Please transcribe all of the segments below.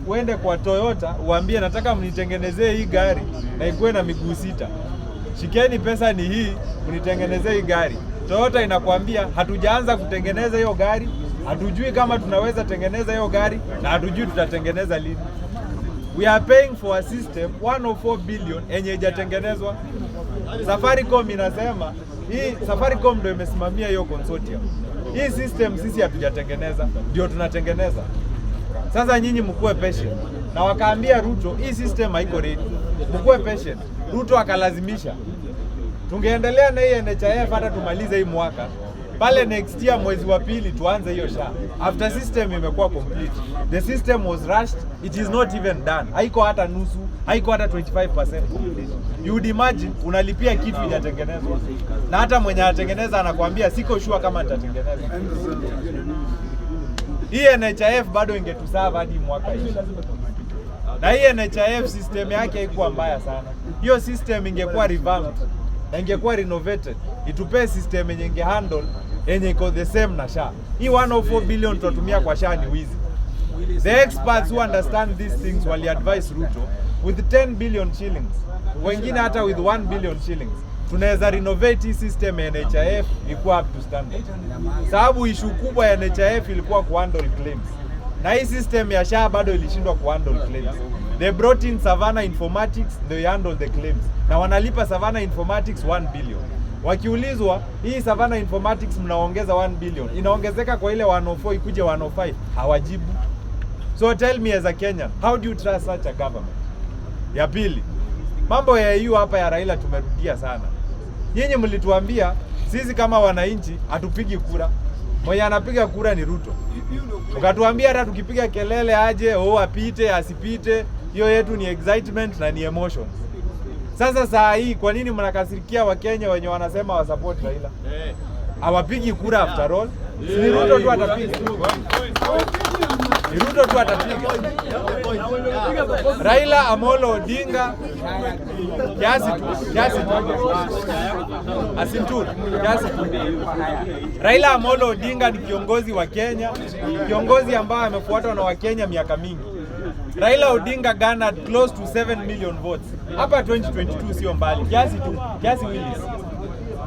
Uende kwa Toyota uambie, "Nataka mnitengenezee hii gari na ikuwe na miguu sita. Shikeni pesa ni hii, mnitengenezee hii gari." Toyota inakwambia, "Hatujaanza kutengeneza hiyo gari, hatujui kama tunaweza tengeneza hiyo gari na hatujui tutatengeneza lini." We are paying for a system 104 billion yenye haijatengenezwa. Safaricom inasema hii, Safaricom ndio imesimamia hiyo consortium. "Hii system sisi hatujatengeneza, ndio tunatengeneza. Sasa nyinyi mkuwe patient." Na wakaambia Ruto, "Hii system haiko ready, mkuwe patient." Ruto akalazimisha. Tungeendelea na hii NHIF hata tumalize hii mwaka pale, next year mwezi wa pili tuanze hiyo SHA after system imekuwa complete. The system was rushed, it is not even done, haiko hata nusu, haiko hata 25% complete. You would imagine unalipia kitu ijatengenezwa, na hata mwenye anatengeneza anakuambia, "Siko sure kama nitatengeneza." Hii NHIF bado ingetuserve hadi mwaka hii, na hii NHIF system yake haikuwa mbaya sana. Hiyo system ingekuwa revamped na ingekuwa renovated, itupee system yenye inge handle, yenye iko the same na SHA. Hii 104 billion tutatumia kwa SHA ni wizi. The experts who understand these things wali advise Ruto with 10 billion shillings, wengine hata with 1 billion shillings tunaweza renovate hii system ya NHIF ikuwa up to standard, sababu issue kubwa ya NHIF ilikuwa kuhandle claims, na hii system ya SHA bado ilishindwa kuhandle claims. They brought in Savannah Informatics, they handle the claims, na wanalipa Savannah Informatics 1 billion. Wakiulizwa, "Hii Savannah Informatics mnaongeza 1 billion, inaongezeka kwa ile 104 ikuje 105?" Hawajibu. So tell me, as a Kenyan, how do you trust such a government? Ya pili, mambo ya EU hapa ya Raila tumerudia sana. Nyinyi mlituambia sisi kama wananchi hatupigi kura, mwenye anapiga kura ni Ruto. Ukatuambia hata tukipiga kelele aje, oh, apite asipite, hiyo yetu ni excitement na ni emotions. Sasa saa hii kwa nini mnakasirikia Wakenya wenye wanasema wasupport Raila? Hawapigi kura after all. Si ni Ruto tu atapiga? Ni Ruto tu atapiga. Raila Amolo Odinga, kiasi tu, kiasi tu. Asintur, kiasi tu. Raila Amolo Odinga ni kiongozi wa Kenya, kiongozi ambaye amefuatwa na Wakenya miaka mingi. Raila Odinga garnered close to 7 million votes. Hapa 2022 sio mbali, kiasi tu, kiasi Willis.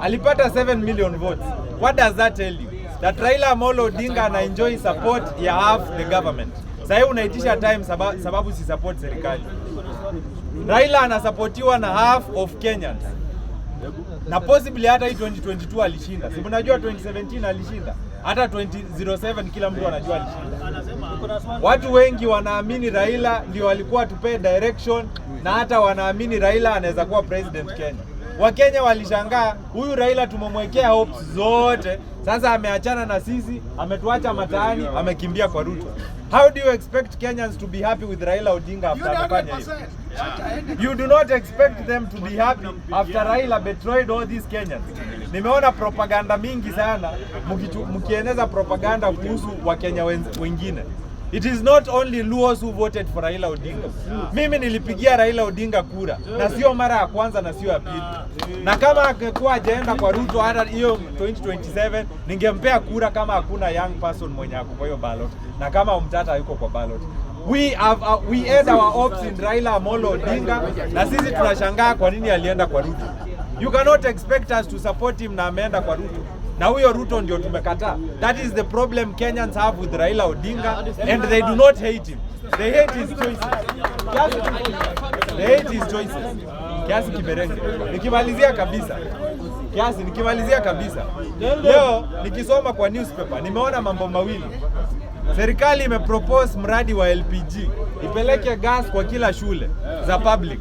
Alipata 7 million votes. What does that tell you? That Raila Amolo Odinga ana enjoy support ya half the government. Sasa hii unaitisha time sababu si support serikali. Raila anasupportiwa na half of Kenyans. Na possibly hata hii 2022 alishinda. Si mnajua 2017 alishinda? Hata 2007 kila mtu anajua alishinda. Watu wengi wanaamini Raila ndio alikuwa tupee direction na hata wanaamini Raila anaweza kuwa president Kenya. Wakenya walishangaa, huyu Raila tumemwekea hopes zote, sasa ameachana na sisi, ametuacha mataani, amekimbia kwa Ruto. How do you expect Kenyans to be happy with Raila Odinga after amefanya hiyo? You do not expect them to be happy after Raila betrayed all these Kenyans. Nimeona propaganda mingi sana mkieneza propaganda kuhusu Wakenya wengine. It is not only Luos who voted for Raila Odinga. Mimi nilipigia Raila Odinga kura na sio mara ya kwanza na sio ya pili. Na kama angekuwa hajaenda kwa Ruto, hata hiyo 2027 ningempea kura kama hakuna young person mwenye ako kwa hiyo ballot na kama Omtata hayuko kwa ballot. We had our hopes in Raila Amolo Odinga na sisi tunashangaa kwa nini alienda kwa Ruto. You cannot expect us to support him na ameenda kwa Ruto. Na huyo Ruto ndio tumekataa. That is the problem Kenyans have with Raila Odinga, and they do not hate him. They hate his choices. Kiasi tu. They hate his choices. Kiasi kiberenge. Nikimalizia kabisa. Kiasi nikimalizia kabisa. Leo nikisoma kwa newspaper nimeona mambo mawili. Serikali imepropose mradi wa LPG ipeleke gas kwa kila shule za public.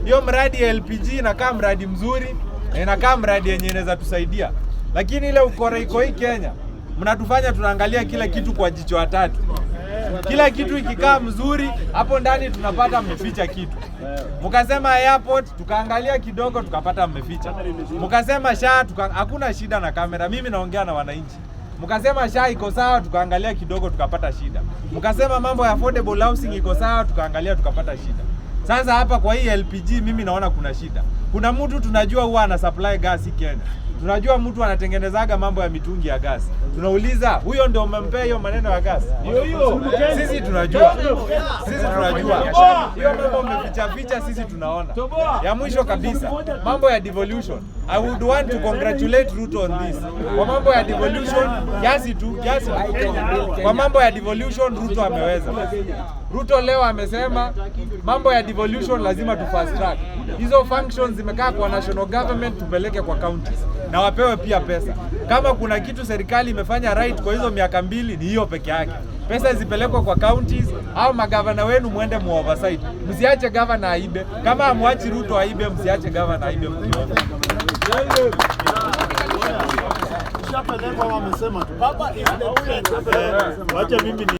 Hiyo mradi ya LPG inakaa mradi mzuri na inakaa mradi yenye inaweza tusaidia, lakini ile ukora iko hii Kenya, mnatufanya tunaangalia kila kitu kwa jicho ya tatu. Kila kitu ikikaa mzuri hapo ndani tunapata mmeficha kitu. Mkasema airport, tukaangalia kidogo tukapata mmeficha. Mkasema SHA, hakuna shida na kamera, mimi naongea na wananchi. Mkasema SHA iko sawa, tukaangalia kidogo tukapata shida. Mkasema mambo ya affordable housing iko sawa, tukaangalia tukapata shida. Sasa hapa kwa hii LPG mimi naona kuna shida. Kuna mtu tunajua huwa ana supply gas hii Kenya. Tunajua mtu anatengenezaga mambo ya mitungi ya gas. Tunauliza, huyo ndio umempea hiyo maneno ya gas? Sisi tunajua, sisi tunajua hiyo mambo mmeficha ficha, sisi tunaona. Ya mwisho kabisa, mambo ya devolution. I would want to congratulate Ruto on this. Kwa mambo ya devolution, kiasi tu, kiasi tu. Kwa mambo ya devolution, Ruto ameweza. Ruto leo amesema mambo ya devolution lazima tu fast track. Hizo functions zimekaa kwa national government, tupeleke kwa counties na wapewe pia pesa. Kama kuna kitu serikali imefanya right kwa hizo miaka 2, ni hiyo peke yake. Pesa zipelekwe kwa counties au magavana wenu mwende mu oversight. Msiache gavana aibe. Kama hamwachi Ruto aibe, msiache gavana aibe mkiona. Ushapelekwa, wamesema tu. Wacha mimi ni